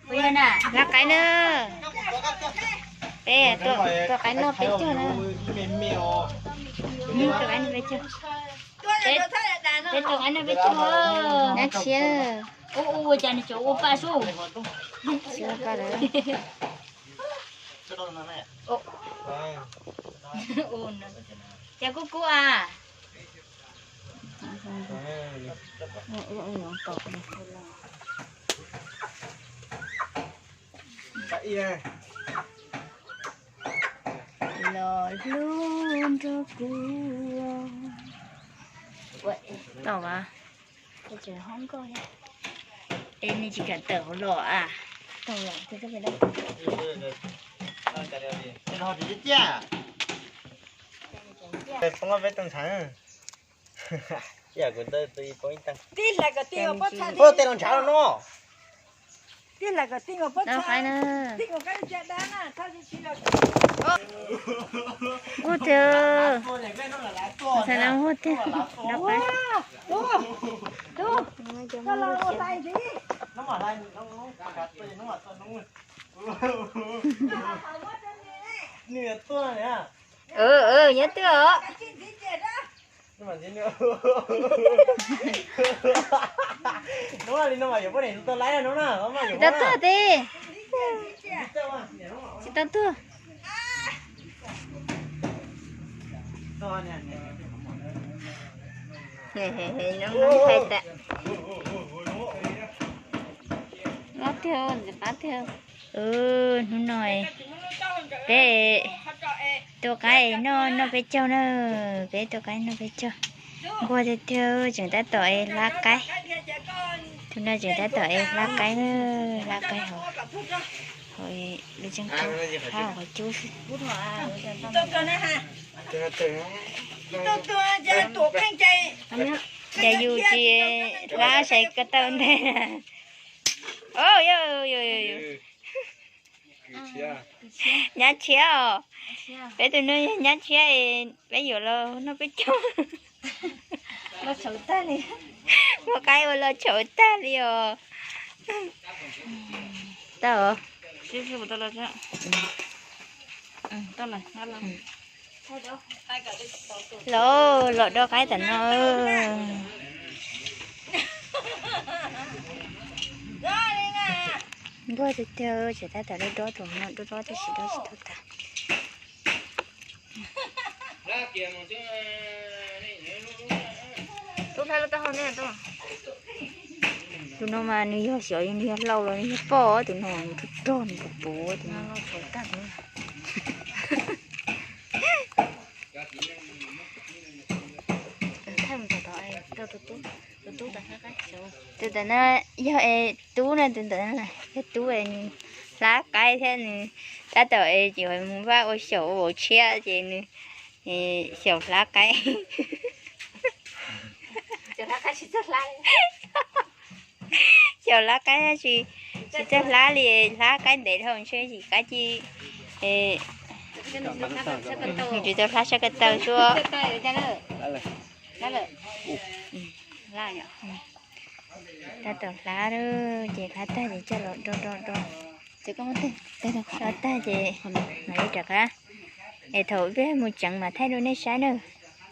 Laj qaib na. Peb tua qaib noj peb caug na. Tua qaib noj peb caug. Peb tua qaib noj peb caug. Nab tshiab. Ua cas nws tseem ua pa sub. Cas kub kub a. Los hlub nrog kuv. Tau a. Es nws tsis kam tawm hauv los a. Tau los. Peb tus ntxhais. Tib hlais kom ti, tej los ntshav no. Tib hlais kom ti, ti kom kab li caj dab na, thaj tsis tsis los. Ua tiag. Txhais no ua tiag. Nws tuaj nyob twg os. Hnub li no mas yuav poj niam tau laib no na. Tau tuag tib. Tsis tau tuag. Hais tias, mob tiag, ntxim qab tiag. Hnub no peb tua qaib noj, noj peb caug na. Peb tua qaib noj peb caug. Nquag tiag tiag, tseem tab tom es hlab qaib. Tus no tseem tab tom es hlab qaib na, hlab qaib hauv, hauv lub tseeb tub, hlab hauv qhov cub xwb. Cas yus tsis hlab sai ko taw ntag. Nyab tshiab os. Peb tus no yog nyab tshiab, peb yuav los noj peb caug. Muab qaib ua los tshauv tag li os. Tau. Los, los do qaib tam no. Nquag tiag tiag, tseem tab tom dob dob tus no, dob dob tab sis dob tsis tau tag. Tus no mas nws yog xyov nws yog hlau los nws yog poj, tus no nws rog rog nws puv puv tus no. Tus ntawm no yog es tub no, tus ntawm no yog tub es nws hlab qaib thiab nws tab tom es yuav mus vaj ua xyaum ua vauv tshiab ces nws xyaum hlab qaib. Xyaum hlab qaib tab sis tsis txawj hlab li, hlab qaib ntev dhau ntshe tsis qaib ci. Tsis tau hlab sab ko taw suab. Tab tom hlab ces hlab tag ces coj los do do do. Hlab tag ces mam li rov qab. Es thaum peb mus tseev mas thaij rau nej saib na.